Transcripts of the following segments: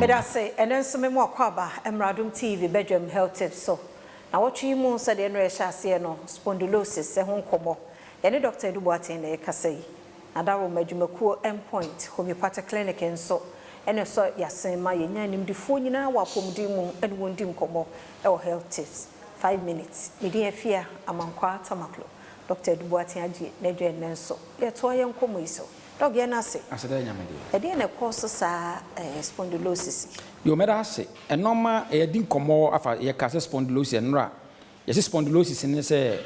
Meda ase. Ɛno nso me mu akɔ aba Mmeradom TV badwam health tips so. Na wɔtwe yi mu sɛdeɛ no yɛhyɛ aseɛ no, spondylosis ɛho nkɔmmɔ. Yɛne Dr. Edu Boateng na yɛkasa yi. Na Daroma adwumakuo Endpoint Homeopathic Clinic nso ɛne sɔ yɛasen ma yɛnya nimdifoɔ nyinaa wɔ apɔmuden mu ɛne wɔn di nkɔmmɔ ɛwɔ health tips 5 minutes. Mede Afia Amankwa Tamaklo. Dr. Edu Boateng agye n'adwa. Ɛnnɛ nso yɛtoa yɛn nkɔmmɔ yi so. Doc, yɛn ase. Aseda Nyame deɛ. Ɛdeɛ na ɛkɔ so saa spondylosis yi? Yo, mɛda ase. Ɛnɔɔma yɛdi nkɔmmɔ afa, yɛka sɛ spondylosis. Ɛnora yɛsɛ spondylosis ne sɛ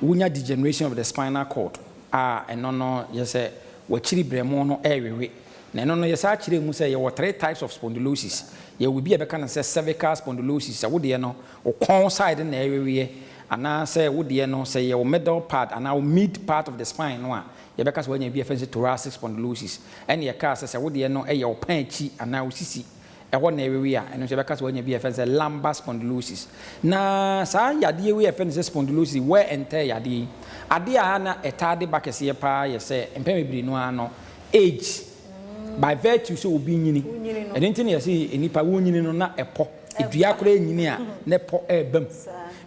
wonya degeneration of the spinal cord a ɛno no yɛ sɛ wakyiri brɛmo no ɛrewewe. Na ɛno no yɛsa akyerɛ mu sɛ yɛwɔ three types of spondylosis. Yɛwɔ bi a yɛbɛka no sɛ cervical spondylosis, sɛ wodeɛ no wo kɔn side na ɛreweweɛ, anaasɛ wodeɛ no sɛ yɛwɔ middle part anaa wo mid part of the spine no a, yɛbɛka sɛ woanya bi a yɛfrɛ no sɛ thoracic spondylosis. Ɛne yɛkaa sɛ wodeɛ no ɛyɛ wo pan akyi anaa wo sisi ɛhɔ na ɛwewe a, ɛno nso yɛbɛka sɛ woanya bi a yɛfrɛ no sɛ lumbar spondylosis. Na saa yadeɛ wei yɛfrɛ no sɛ spondylosis, wear and tear yadeɛ yi, adeɛ a na ɛtaa de ba kɛseɛ paa yɛ sɛ mpɛn bebree no ara no, age, by virtue sɛ obi nyini. Wonyini no. Ɛno nti na yɛsɛ nipa wonyini no na ɛpɔ edua koraa nyini a na ɛpɔ ɛɛba mu.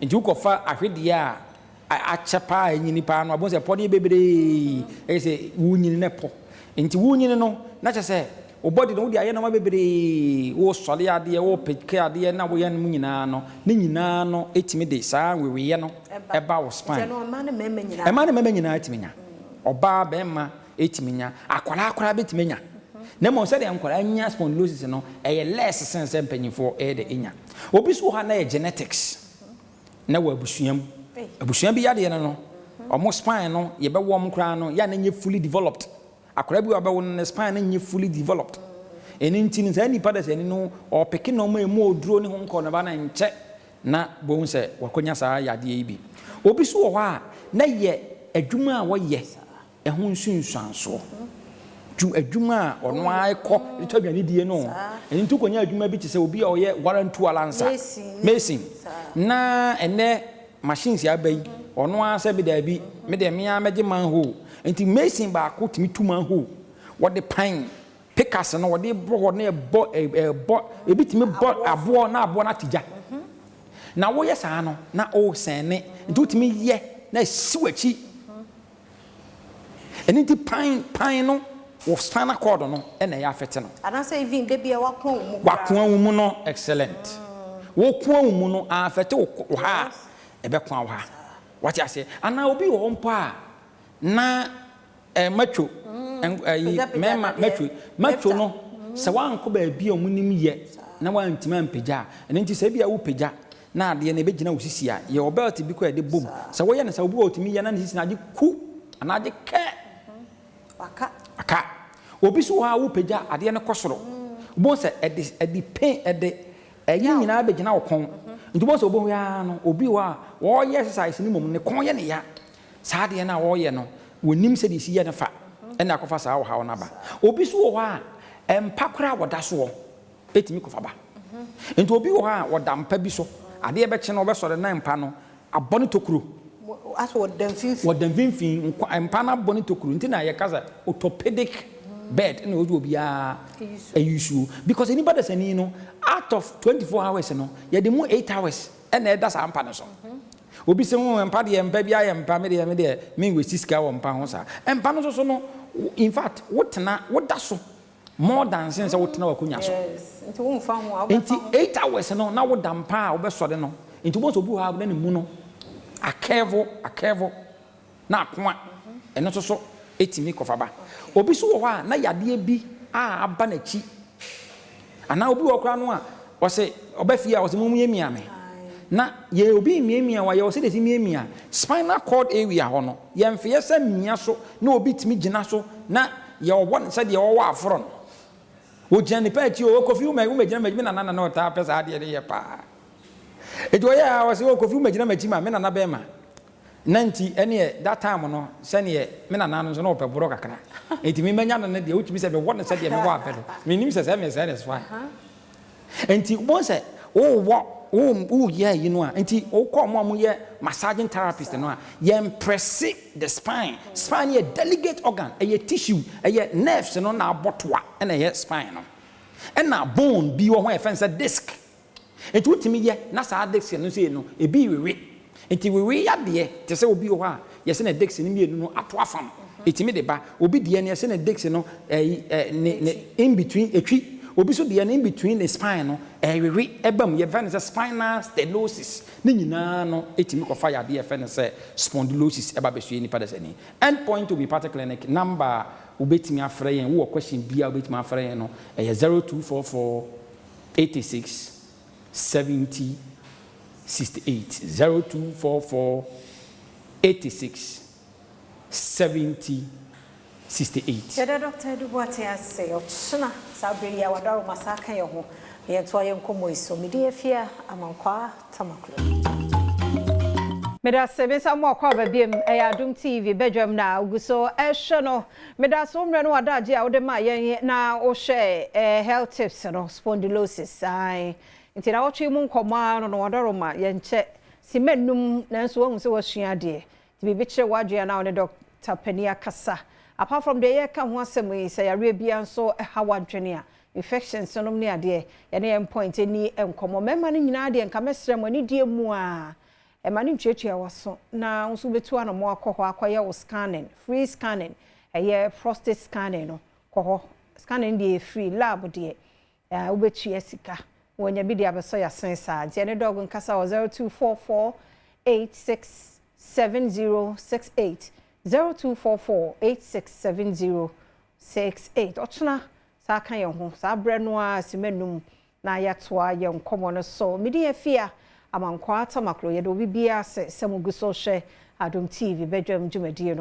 Nti wokɔfa ahwedeɛ a akyɛ paa a ɛnyini paa no, abɔ sɛ ɛpɔ no yɛ bebree. Ɛyɛ sɛ wonyini na ɛpɔ. Nti wonyini no na kyerɛ sɛ wo body no wode ayɛ nneɛma bebree, wosɔre adeɛ, wopeke adeɛ na woyɛ no mu nyinaa no, ne nyinaa no ɛtumi de saa weweyɛ no ɛba wo spine. Nti ɛno mmaa ne mmarima nyinaa? Ɛma ne mmarima nyinaa tumi nya. Ɔbaa, bɛrima ɛtumi nya, akwaraa koraa bɛtumi nya. Na mmom sɛdeɛ nkwaraa nya spondylosis no ɛyɛ less sen sɛ mpanyinfoɔ ɛyɛ de ɛnya. Obi so wɔ ha na yɛ genetics na wɔ abusua mu. Ei. Abusua bi yadeɛ no, ɔmo spine no yɛbɛwɔ ɔmo koraa no yɛ a na nyɛ fully developed. Akwaraa bi wɔ abɛwo no, ne spine no nyɛ fully developed. Ɛno nti no saa nipa da sɛ ɛni no ɔpeke nneɛma emu oduro ne ho nkɔ ne ba na nkyɛ na bohu sɛ wakɔnya saa yadeɛ yi bi. Obi so wɔ hɔ a na yɛ adwuma a wɔyɛ ɛho nsunsuansoɔ adwuma a ɔno ara kɔ de tɔ aduane die no. Ɛno nti wokɔnya adwuma bi te sɛ obi a ɔyɛ warantu alansa, Mason. Mason, na ɛnɛ machines aba yi, ɔno ara sɛ bi daabi, me deɛ me ara mɛgye manhole. Nti mason baako tumi tu manhole, wɔde pan pickaxe no wɔde bɔ hɔ na ɛbɔ ɛbɔ, ebi tumi bɔ aboɔ na aboɔ no ate gya. Na woyɛ saa no na ɔresɛne, nti wotumi yɛ na esi w'akyi. Ɛno nti pan pan no wɔ spinal cord no ɛna ɛyɛ afɛte no. Anaasɛ even da bi a wakoa wo mu koraa. Wakoa wo mu no, excellent. Wokoa wo mu no afɛte wo ha a ɛbɛkoa wo ha, wate aseɛ? Anaa obi wɔ hɔ mpo a na matwo ɛyi Pagya-pagya mɛma dadeɛ. matwo matwo Lifter. no sɛ wankɔ baabi a ɔmo nim yɛ na wantumi ampagya a, ɛno nti sɛ ebi a wopagya na adeɛ no ɛbɛgyina wo sisi a, yɛwɔ belt bi kɔ a yɛde bom sɛ woyɛ no sɛ obi wɔ otumi yɛ na ne sisi no agye ku anaa agye kɛ. Waka. Aka obi so wɔ hɔ a wopagya adeɛ no kɔ soro, wobɛhu sɛ ɛde pain, ɛde ɛyi nyinaa bɛgyina wo kɔn. Nti wobɛhu sɛ wobɛhu ara no, obi wɔ hɔ a wɔreyɛ exercise no mmom ne kɔn yɛ ne ya. Saa adeɛ no a wɔreyɛ no, wɔnim sɛdeɛ ɛsi yɛ no fa ɛna akɔfa saa ɔhaw no aba. Obi so wɔ hɔ a ɛmpa koraa a wɔda soɔ ɛtumi kɔfa ba. Nti obi wɔ hɔ a wɔda mpa bi so, adeɛ bɛkye no wɔbɛsɔre na mpa no abɔ ne tokuro. Asɛ wɔda mfimfini. Wɔda mfimfini, mpa no abɔ ne tokuro. Nti na yɛka sɛ orthopedic bed ɛna wɔde obiara ɛyi suo, because nipa dasani no, out of 24 hours no, yɛde mu 8 hours ɛna ɛda saa mpa no so. Obi sɛ ho mpa deɛ, mpa bi ayɛ mpa, me deɛ me nwesi sika wɔ mpa ho. Saa mpa no nso so no, in fact wotena woda so more than sen sɛ wotena w'akonnwa so. Yes, nti womfa ho a wobɛfa Nti ho. 8 hours no na woda mpa a wobɛsɔre no, nti wobɛhu sɛ obi wɔ hɔ a na ne mu no akɛvo akɛvo na akoa. Ɛno nso so ɛtumi kɔfa ba. Obi so wɔ hɔ a na yadeɛ bi a aba n'akyi, anaa obi wɔ koraa no a ɔsɛ ɔbɛ fie a ɔsɛ mo miamia me na yɛ obi miamia wa yɛ ɔsɛ de si miamia spinal cord area hɔ no, yɛmfeɛ sɛ mia so na obi tumi gyina so na yɛ ɔwɔ no sɛdeɛ ɔwɔ aforɔ no, ogyina nipa akyi o, Kofi wuma gyina m'akyi, me nana na ɔtaa pɛ saa adeɛ no yɛ paa. Eti ɔyɛ a ɔsɛ o, Kofi wuma gyina m'akyi ma me nana bɛrima na nti ɛneɛ that time no sɛneɛ me nana no nso na ɔpɛ borɔ kakra, eti mi mɛnya no ne deɛ wotumi sɛ mewɔ no sɛdeɛ mewɔ apɛ no, menim sɛ me sɛ ne so a. Nti wɔn sɛ wowɔ wo woyɛ yi no a, nti wokɔ ɔmo a moyɛ massaging therapist no a, yɛn press the spine. Spine yɛ delicate organ, ɛyɛ tissue, ɛyɛ nerves no na abɔ toa ɛna ɛyɛ spine no. Ɛna bone bi wɔ ho a yɛfrɛ no sɛ disc. Nti wotumi yɛ na saa disc no sei no, ebi wewe. Nti wewe yadeɛ te sɛ obi wɔ hɔ a yɛsɛ ne disc no mmienu no ato afam. Ɛtumi de ba. Obi deɛ no, yɛsɛ ne disc no ɛyi ɛ ne ne in between etwi. Obi nso deɛ no, in between ne spine no ɛwewe ɛba mu. Yɛfrɛ no sɛ spinal stenosis. Ne nyinaa no ɛtumi kɔfa yadeɛ yɛfrɛ no sɛ spondylosis ɛba bɛsue nipa dasani. End Point Homeopathic Clinic number a wobɛtumi afrɛ yɛn, wowɔ question biara wobɛtumi afrɛ yɛn no, ɛyɛ 0244 86 70 68, 0244 86 70 68. Yɛda Dr. Edu Boateng ase. Ɔkyena saa berɛ yi a wadaroma saa ka yɛn ho na yɛntoa yɛn nkɔmmɔ yi so. Mede Afia Amankwaa Tamaklo. Meda se me nsa mu akɔ aba biem. Ɛyɛ Adom TV badwam na ogu so ɛhwɛ no. Meda so mmerɛ no wadagye a wode ma yɛn na wohwɛ health tips no, spondylosis. Ae, nti na wɔtwe mu nkɔmmɔ ano no, wadaroma yɛnkyɛ sima num, nanso wahu sɛ wasua adeɛ, nti biribi kyerɛ w'adwene na wo ne Dr. Pani akasa. Apart from deɛ yɛka ho asɛm yi, sɛ yareɛ bia nso ɛha w'adwene a, infections nom ne adeɛ, yɛne yɛn point ni nkɔmmɔ. Mmarima no nyinaa deɛ, nka mɛsrɛ mo, anidie mu a ɛma no ntuatua w'aso na nso wobɛtu anamɔ akɔ hɔ akɔyɛ wo scanning, free scanning, ɛyɛ prostate scanning no. Kɔ hɔ, scanning deɛ free, lab deɛ wobɛtua sika. Wɔnya bi de abɛsɔ yɛasen saa. Nti ɛne dɔg nkasa wɔ 0244 86 7068, 0244 867068. Ɔkyena saa ka yɛn ho saa berɛ no a sima num na yɛatoa yɛn nkɔmmɔ no so. Mede Afia Amankwaa Tamaklo. Yɛde obi biara sɛ mo gu so hwɛ Adom TV badwam dwumadie no.